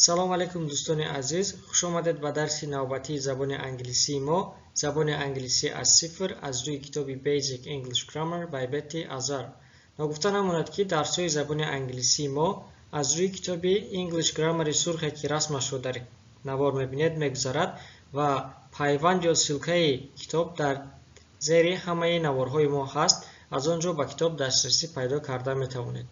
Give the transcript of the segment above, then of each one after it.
Салом алейкум, дӯстони азиз! Хушомадед ба дарси навбатии забони англисии мо, «Забони англисӣ аз сифр», аз рӯи китоби Basic English Grammar by Betty Azar. Ногуфта намонад, ки дарсҳои забони англисии мо аз рӯи китоби English Grammar сурхе, ки расмашро дар навор мебинед, мегузарад ва пайванд ё ссылкаи китоб дар зери ҳамаи наворҳои мо ҳаст. Аз он ҷо ба китоб дастрасӣ пайдо карда метавонед.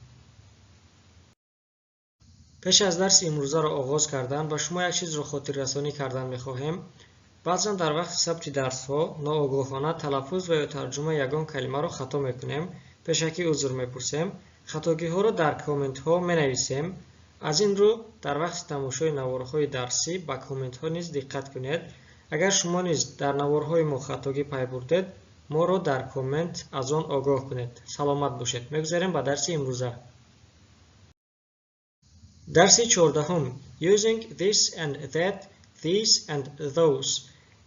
Пеш аз дарси имрӯзаро оғоз кардан, ба шумо як чизро хотиррасонӣ кардан мехоҳем. Баъзан дар вақти сабти дарсҳо ноогоҳона талаффуз ва ё тарҷумаи ягон калимаро хато мекунем. Пешакӣ узр мепурсем. Хатогиҳоро дар комментҳо менависем. Аз ин рӯ, дар вақти тамошои наворҳои дарсӣ ба комментҳо низ диққат кунед. Агар шумо низ дар наворҳои мо хатогӣ пай бурдед, моро дар коммент аз он огоҳ кунед. Саломат бошед. Мегузарем ба дарси имрӯза. Дарси 14-ум: Using this and that, these and those.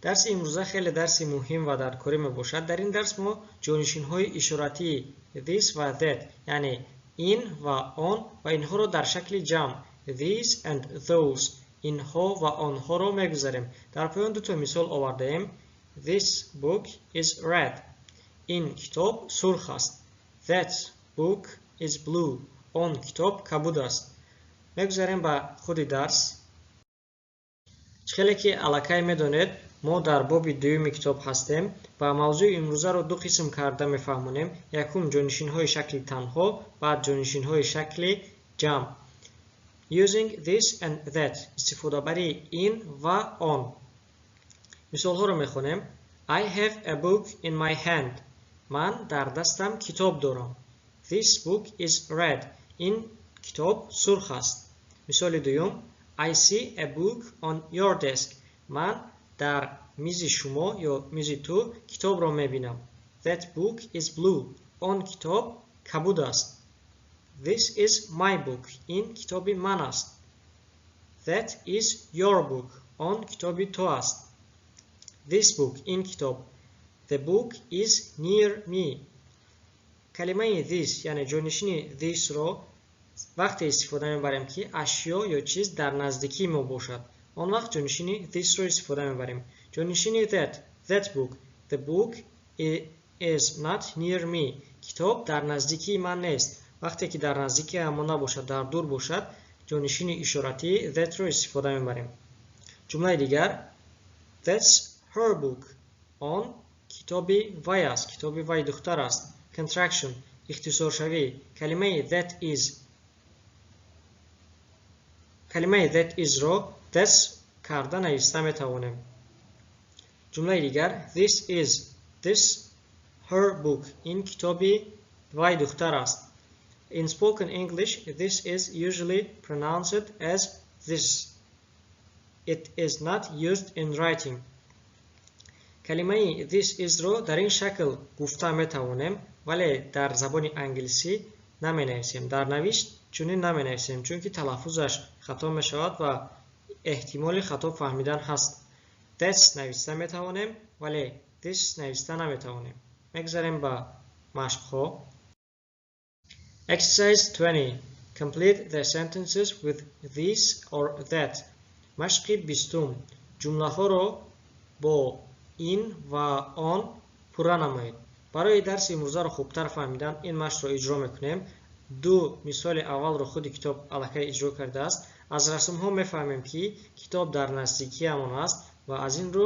Дарси имрӯза хеле дарси муҳим ва даркорӣ мебошад. Дар ин дарс мо ҷонишинҳои ишоратии this ва that, яъне ин ва он, ва инҳоро дар шакли ҷамъ these and those, инҳо ва онҳоро мегузарем. Дар поён дуто мисол овардаем. This book is red. Ин китоб сурх аст. That book is blue. Он китоб кабуд аст. Мегузарем ба худи дарс. Чӣ хеле ки аллакай медонед, мо дар боби дуюми китоб ҳастем ва мавзӯи имрӯзаро ду қисм карда мефаҳмонем. Якум, ҷонишинҳои шакли танҳо, баъд ҷонишинҳои шакли ҷамъ. Using this and that, истифодабарии ин ва он. Мисолҳоро мехонем. I have a book in my hand. Ман дар дастам китоб дорам. This book is red. Ин китоб сурх аст. Мисоли дуюм: I see a book on your desk. Ман дар мизи шумо ё мизи ту китобро мебинам. That book is blue. Он китоб кабуд аст. This is my book. Ин китоби ман аст. That is your book. Он китоби ту аст. This book, ин китоб. The book is near me. Калимаи this, яъне ҷонишини this-ро вақте истифода мебарем, ки ашё ё чиз дар наздикии мо бошад. Он вақт ҷонишини this-ро истифода мебарем. Ҷонишини that: that book. The book is not near me. Китоб дар наздикии ман нест. Вақте ки дар наздикии мо набошад, дар дур бошад, ҷонишини ишоратии that-ро истифода мебарем. Ҷумлаи дигар: That's her book. Он китоби вай аст, китоби вай духтар аст. Contraction, ихтисоршавӣ. Калимаи that is, калимаи that is-ро that's карда нависта метавонем. Ҷумлаи дигар: This is this her book. Ин китоби вай духтар аст. In spoken English, this is usually pronounced as this. It is not used in writing. Калимаи this is-ро дар ин шакл гуфта метавонем, вале дар забони англисӣ наменависем. Дар навишт чунин наменависем, чунки талаффузаш хато мешавад ва эҳтимоли хато фаҳмидан ҳаст. That's нависта метавонем, вале this нависта наметавонем. Мегузарем ба машқҳо. Exercise 20. Complete the sentences with this or that. Машқи 20-ум. Ҷумлаҳоро бо ин ва он пурра намоед. Барои дарси имрӯзаро хубтар фаҳмидан ин машқро иҷро мекунем. Ду мисоли аввалро худи китоб аллакай иҷро кардааст. Аз расмҳо мефаҳмем, ки китоб дар наздикиамон аст ва аз ин рӯ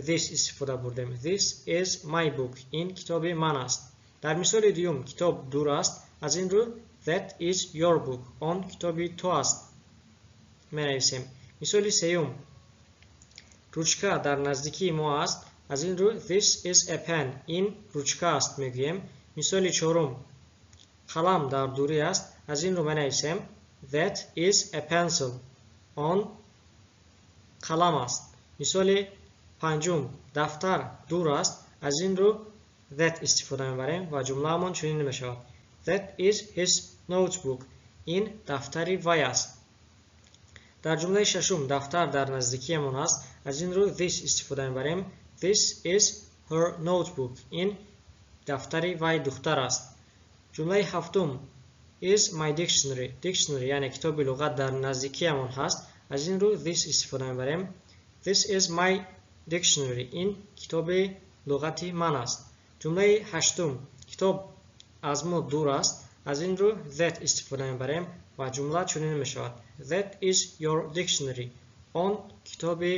this истифода бурдем. This is my book. Ин китоби ман аст. Дар мисоли дуюм китоб дур аст. Аз ин рӯ that is your book, он китоби ту аст, менависем. Мисоли сеюм: ручка дар наздикии мо аст. Аз ин рӯ this is a pen, ин ручка аст, мегӯем. Мисоли чорум: қалам дар дурӣ аст. Аз ин рӯ менависем that is a pencil, он қалам аст. Мисоли панҷум: дафтар дур аст. Аз ин рӯ that истифода мебарем ва ҷумлаамон чунин мешавад: That is his notebook. Ин дафтари вай аст. Дар ҷумлаи шашум дафтар дар наздикиамон аст. Аз ин рӯ this истифода мебарем. This is her notebook. Ин дафтари вай духтар аст. Ҷумлаи ҳафтум. is my dictionary. Dictionary, яъне китоби луғат, дар наздикиамон ҳаст, аз ин рӯ this истифода мебарем. This is my dictionary. Ин китоби луғати ман аст. Ҷумлаи ҳаштум: китоб аз мо дур аст, аз ин рӯ that истифода мебарем ва ҷумла чунин мешавад: That is your dictionary. Он китоби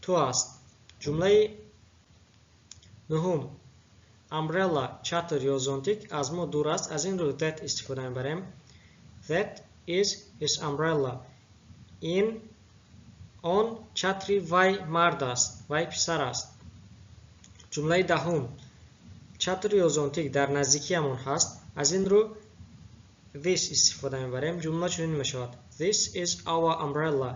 ту аст. Ҷумлаи нуҳум: umbrella, чатр ё зонтик, аз мо дур аст, аз ин рӯ that истифода мебарем. That is his umbrella. Ин он чатри вай мард аст, вай писар аст. Ҷумлаи даҳум: чатр ё зонтик дар наздикиамон ҳаст, аз ин рӯ this истифода мебарем. Ҷумла чунин мешавад: This is our umbrella.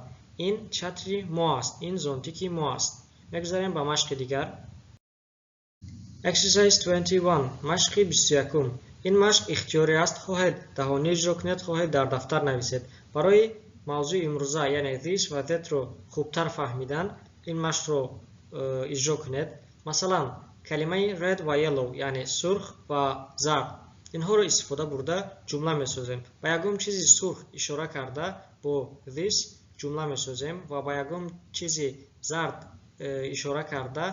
Ин чатри мо аст, ин зонтики мо аст. Мегузарем ба машқи дигар. Exercise 21. Машқи 21. Ин машқ ихтиёрӣ аст, хоҳед даҳонӣ иҷро кунед, хоҳед дар дафтар нависед. Барои мавзӯи имрӯза, яъне this ва that-ро хубтар фаҳмидан, ин машқро иҷро кунед. Масалан, калимаи red ва yellow, яъне сурх ва зард, инҳоро истифода бурда ҷумла месозем. Ба ягон чизи сурх ишора карда бо this ҷумла месозем ва ба ягон чизи зард ишора карда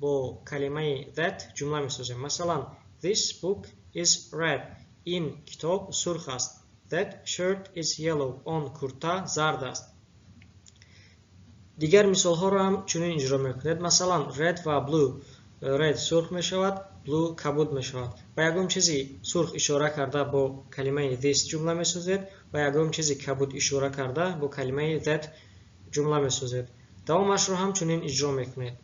бо калимаи that ҷумла месозем. Масалан, this book is red. Ин китоб сурх аст. That shirt is yellow. Он курта зард аст. Дигар мисолҳоро ҳам чунин иҷро мекунед. Масалан, red ва blue: red сурх мешавад, blue кабуд мешавад. Ба ягон чизи сурх ишора карда бо калимаи this ҷумла месозед, ба ягон чизи кабуд ишора карда бо калимаи that ҷумла месозед. Давомашро ҳам чунин иҷро мекунед.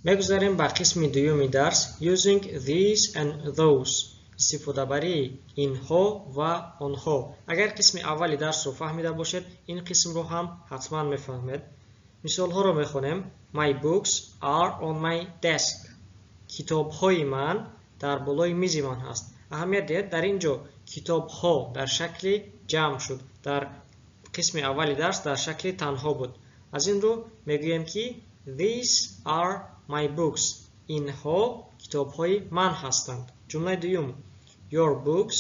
Мегузарем ба қисми дуюми дарс: using these and those, истифодабарии инҳо ва онҳо. Агар қисми аввали дарсро фаҳмида бошед, ин қисмро ҳам ҳатман мефаҳмед. Мисолҳоро мехонем. My books are on my desk. Китобҳои ман дар болои мизи ман ҳаст. Аҳамият диҳед, дар ин ҷо китобҳо дар шакли ҷамъ шуд, дар қисми аввали дарс дар шакли танҳо буд. Аз ин рӯ мегӯем, ки these are my books. Инҳо китобҳои ман ҳастанд. Ҷумлаи дуюм: Your books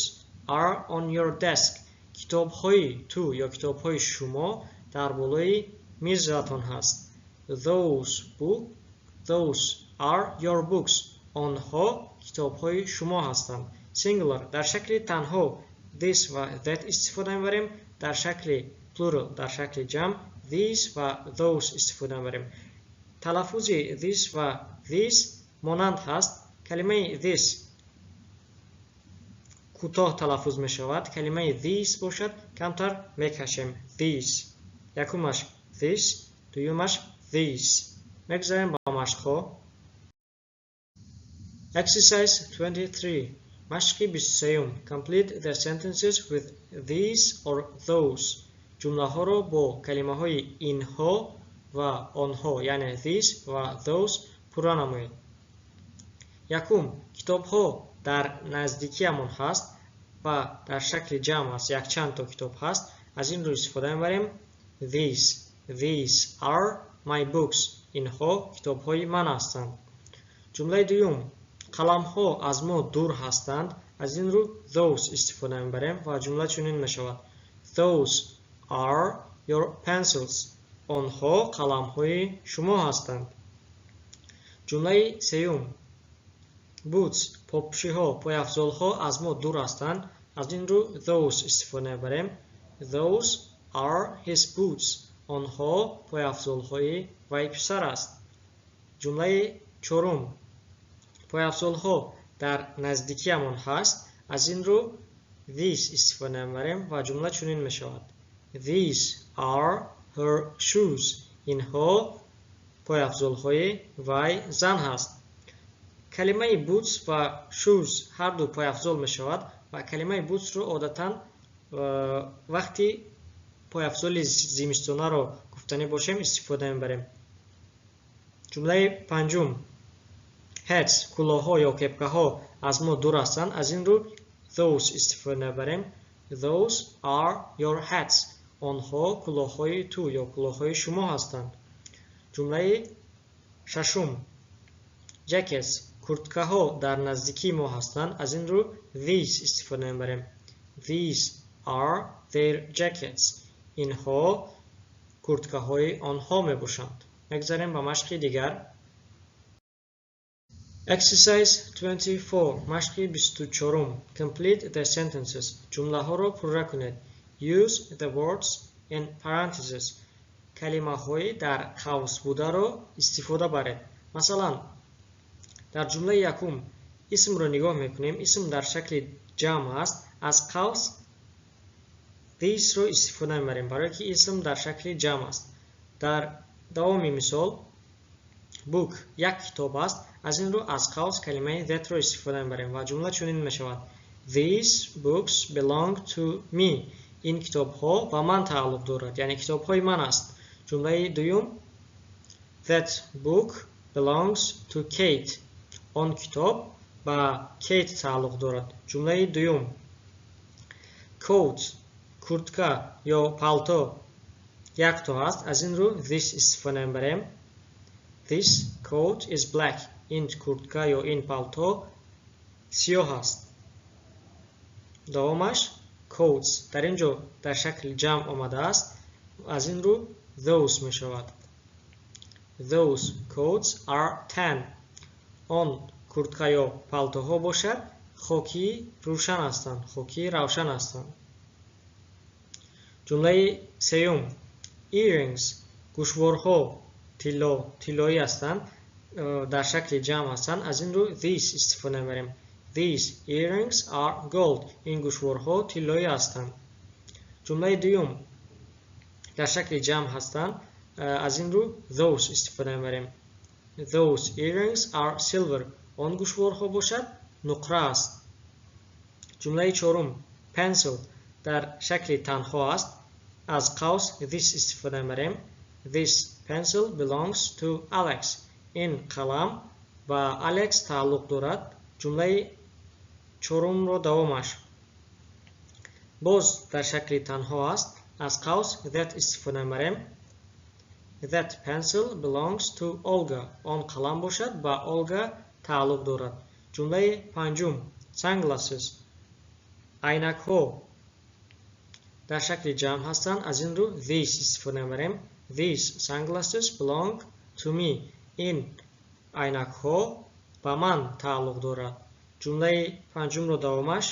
are on your desk. Китобҳои ту ё китобҳои шумо дар болои мизатон ҳаст. Those are your books. Онҳо китобҳои шумо ҳастанд. Singular, дар шакли танҳо, this ва that истифода мебарем, дар шакли plural, дар шакли ҷамъ, these ва those истифода мебарем. Талаффузи this ва these монанд ҳаст. Калимаи this кӯтоҳ талаффуз мешавад, калимаи these бошад, камтар мекашем. These. Якумаш this, дуюмаш these. Мегузарем ба машқҳо. Exercise 23. Машқи 23. Complete the sentences with these or those. Ҷумлаҳоро бо калимаҳои инҳо ва онҳо, яъне these ва those, пурра намоед. Якум: китобҳо дар наздикиамон ҳаст ва дар шакли ҷамъ аст, якчанд то китоб ҳаст, аз ин рӯ истифода мебарем these. These are my books. Инҳо китобҳои ман ҳастанд. Ҷумлаи дуюм: қаламҳо аз мо дур ҳастанд, аз ин рӯ those истифода мебарем ва ҷумла чунин мешавад: Those are your pencils. Онҳо қаламҳои шумо ҳастанд. Ҷумлаи сеюм: boots, попӯшиҳо, пойафзолҳо аз мо дур ҳастанд, аз ин рӯ those истифода мебарем. Those are his boots. Онҳо пойафзолҳои вай писар аст. Ҷумлаи чорум: пойафзолҳо дар наздикиамон ҳаст, аз ин рӯ these истифода мебарем ва ҷумла чунин мешавад: These are her shoes. Инҳо пойафзолҳои вай зан ҳаст. Калимаи boots ва shoes ҳарду пойафзол мешавад ва калимаи boots-ро одатан вақти пойафзоли зимистонаро гуфтанӣ бошем, истифода мебарем. Ҷумлаи панҷум: hats, кулоҳҳо ё кепкаҳо аз мо дур ҳастанд, аз ин рӯ those истифода мебарем. Those are your hats. Онҳо кулоҳҳои ту ё кулоҳҳои шумо ҳастанд. Ҷумлаи шашум: jackets, Курткаҳо дар наздикии мо ҳастанд, аз ин рӯ these истифода мебарем. These are their jackets. Инҳо курткаҳои онҳо мебошанд. Мегузарем ба машқи дигар. Exercise 24. Машқи 24. Complete the sentences. Ҷумлаҳоро пурра кунед. Use the words in parentheses. Калимаҳои дар қавс бударо истифода баред. Масалан, дар ҷумлаи якум исмро нигоҳ мекунем. Исм дар шакли ҷамъ аст. Аз қавс these-ро истифода мебарем, барое ки исм дар шакли ҷамъ аст. Дар давоми мисол book як китоб аст, аз ин рӯ аз қавс калимаи that-ро истифода мебарем ва ҷумла чунин мешавад: These books belong to me. Ин китобҳо ба ман тааллуқ дорад, яъне китобҳои ман аст. Ҷумлаи дуюм: That book belongs to Kate. Он китоб ба Кейт тааллуқ дорад. Ҷумлаи дуюм: Coat, куртка ё палто якто аст, аз ин рӯ this истифода мебарем. This coat is black. Ин куртка ё ин палто сиёҳ аст. Давомаш coats дар ин ҷо дар шакли ҷамъ омадааст, аз ин рӯ those мешавад. Those coats are tan. Он куртка ё палтоҳо бошад, хокии рӯшан ҳастанд, хокии равшан ҳастанд. Ҷумлаи сеюм: Earrings, гӯшворҳо тилло, тиллоӣ ҳастанд, дар шакли ҷамъ ҳастанд, аз ин рӯ these истифода мебарем. These earrings are gold. Ин гӯшворҳо тиллоӣ ҳастанд. Ҷумлаи дуюм дар шакли ҷамъ ҳастанд, аз ин рӯ those истифода мебарем. Those earrings are silver. Он гӯшворҳо бошад, нуқра аст. Ҷумлаи чорум: Pencil дар шакли танҳо аст, аз қавс this истифода мебарем. This pencil belongs to Alex. Ин қалам ба Алекс тааллуқ дорад. Ҷумлаи чорумро давомаш боз дар шакли танҳо аст, аз қавс that истифода мебарем. That pencil belongs to Olga. Он қалам бошад, ба Олга тааллуқ дорад. Ҷумлаи панҷум: Sunglasses, айнакҳо дар шакли ҷамъ ҳастанд, аз ин рӯ these истифода мебарем. These sunglasses belong to me. Ин айнакҳо ба ман тааллуқ дорад. Ҷумлаи панҷумро давомаш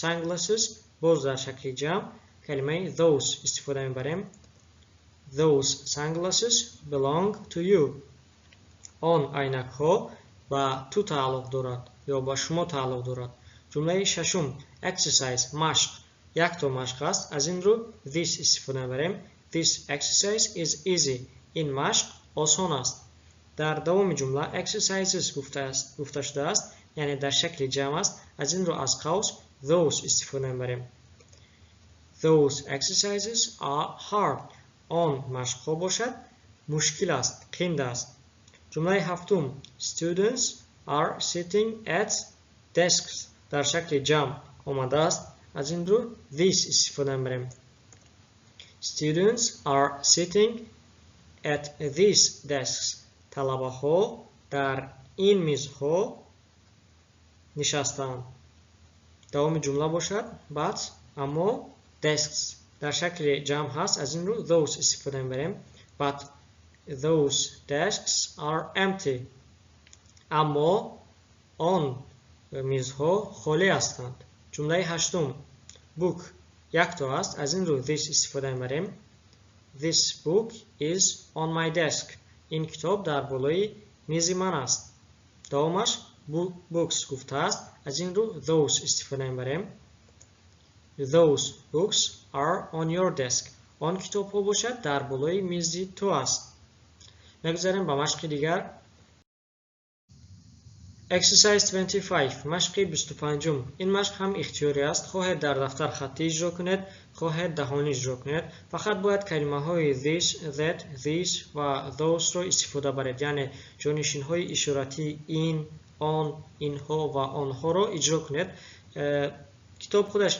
sunglasses боз дар шакли ҷамъ, калимаи those истифода мебарем. Those sunglasses belong to you. Он айнакҳо ба ту тааллуқ дорад ё ба шумо тааллуқ дорад. Ҷумлаи шашум: Exercise, машқ, якто машқ аст, аз ин рӯ this истифода мебарем. This exercise is easy. Ин машқ осон аст. Дар давоми ҷумла exercises гуфта шудааст, яъне дар шакли ҷамъ аст, аз ин рӯ аз қавс those истифода мебарем. Those exercises are hard. Он машқҳо бошад, мушкил аст, қинд аст. Ҷумлаи ҳафтум: Students are sitting at desks дар шакли ҷамъ омадааст, аз ин рӯ these истифода мебарем. Students are sitting at these desks. Талабаҳо дар ин мизҳо нишастаанд. Давоми ҷумла бошад but, аммо desks дар шакли ҷамъ ҳаст, аз ин рӯ those истифода мебарем. But those desks are empty. Аммо он мизҳо холӣ ҳастанд. Ҷумлаи ҳаштум: Book якто аст, аз ин рӯ this истифода мебарем. This book is on my desk. Ин китоб дар болои мизи ман аст. Давомаш books гуфтааст, аз ин рӯ those истифода мебарем. Those books are on your desk. Он китобҳо бошад, дар болои мизи ту аст. Мегузарем ба машқи дигар. Exercise 25. Машқи 25. Ин машқ ҳам ихтиёрӣ аст. Хоҳед, дар дафтар хаттӣ иҷро кунед, хоҳед, даҳонӣ иҷро кунед. Фақат бояд калимаҳои this, that, these ва those-ро истифода баред, яъне ҷонишинҳои ишоратии ин, он, инҳо ва онҳоро иҷро кунед. Китоб худаш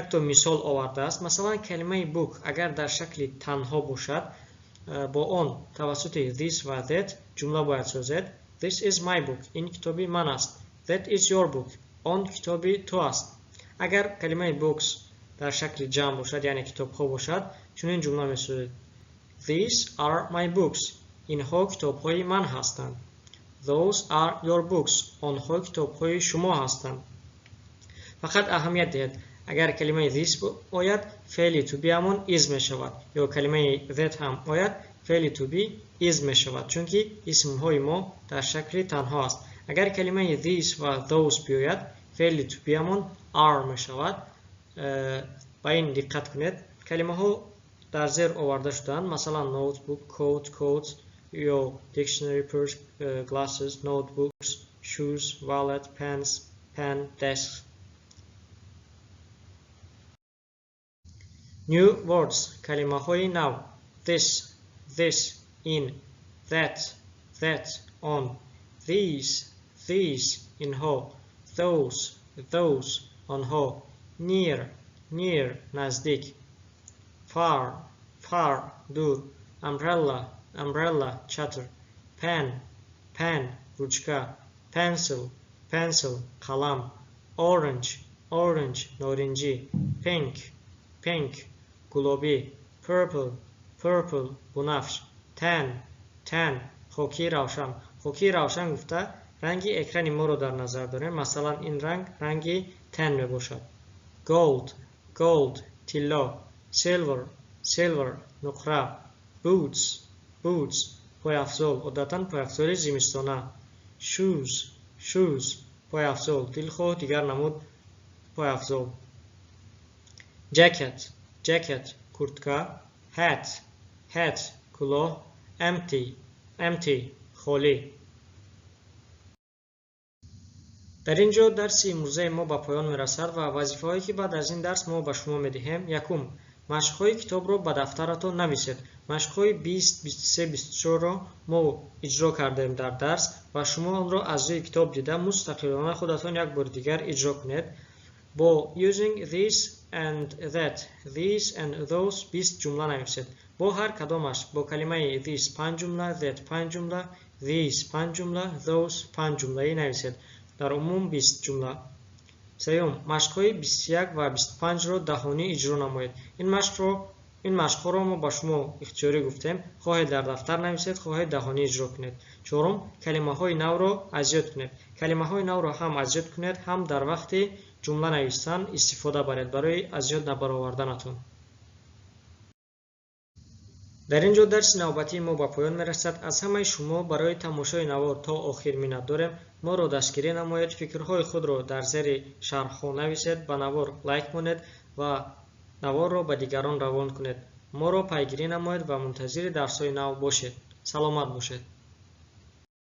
якто мисол овардааст. Масалан, калимаи book агар дар шакли танҳо бошад, бо он тавассути this ва that ҷумла бояд созед. This is my book. Ин китоби ман аст. That is your book. Он китоби ту аст. Агар калимаи books дар шакли ҷамъ бошад, яъне китобҳо бошад, чунин ҷумла месозед: These are my books. Инҳо китобҳои ман ҳастанд. Those are your books. Онҳо китобҳои шумо ҳастанд. Фақат аҳамият диҳед, агар калимаи this ояд, феъли to be ҳамон is мешавад, ё калимаи that ҳам ояд, феъли to be is мешавад, чунки исмҳои мо дар шакли танҳо аст. Агар калимаи these ва those биёяд, феъли to be ҳамон are мешавад. Ба ин диққат кунед. Калимаҳо дар зер оварда шудаанд, масалан notebook, coat, coats ё dictionary, purse, glasses, notebooks, shoes, wallet, pens, pen, desk. New words, калимаҳои нав. This, this, in, that, that, on, these, these, инҳо, those, those, онҳо, near, near, наздик, far, far, дур, umbrella, umbrella, чатр, pen, pen, ручка, pencil, pencil, қалам, orange, orange, норинҷӣ, pink, pink, гулобӣ, purple, purple, бунафш, tan, tan, хокии равшан. Хокии равшан гуфта ранги экрани моро дар назар дорем. Масалан, ин ранг ранги tan мебошад. Gold, gold, тилло, silver, silver, нуқра, boots, boots, пойафзол, одатан пойафзоли зимистона, shoes, shoes, пойафзол, дилхоҳ дигар намуд пойафзол, jacket, jacket, куртка, hat, hat, кулоҳ, empty, empty, холӣ. Дар ин ҷо дарси имрӯзаи мо ба поён мерасад ва вазифаҳое ки баъд аз ин дарс мо ба шумо медиҳем: якум, машқҳои китобро ба дафтаратон нависед. Машқҳои 20, 23, 24-ро мо иҷро кардем дар дарс ва шумо онро аз рӯи китоб дида мустақилона худатон як бори дигар иҷро кунед. Бо using this and that, these and those 20 ҷумла нависед. Бо ҳар кадомаш бо калимаи this 5 ҷумла, that 5 ҷумла, these 5 ҷумла, those 5 ҷумлаи нависед. Дар умум 20 ҷумла. Сеюм, машқҳои 21 ва 25-ро даҳонӣ иҷро намоед. Ин машқҳоро мо ба шумо ихтиёрӣ гуфтем, хоҳед дар дафтар нависед, хоҳед даҳонӣ иҷро кунед. Чорум, калимаҳои навро аз ёд кунед. Калимаҳои навро ҳам аз ёд кунед, ҳам дар вақти ҷумла навистан истифода баред барои аз ёд набароварданатон. Дар ин ҷо дарси навбатии мо ба поён мерасад. Аз ҳамаи шумо барои тамошои навор то охир миннат дорем. Моро дастгирӣ намоед, фикрҳои худро дар зери шарҳҳо нависед, ба навор лайк монед ва наворро ба дигарон равон кунед. Моро пайгирӣ намоед ва мунтазири дарсҳои нав бошед. Саломат бошед.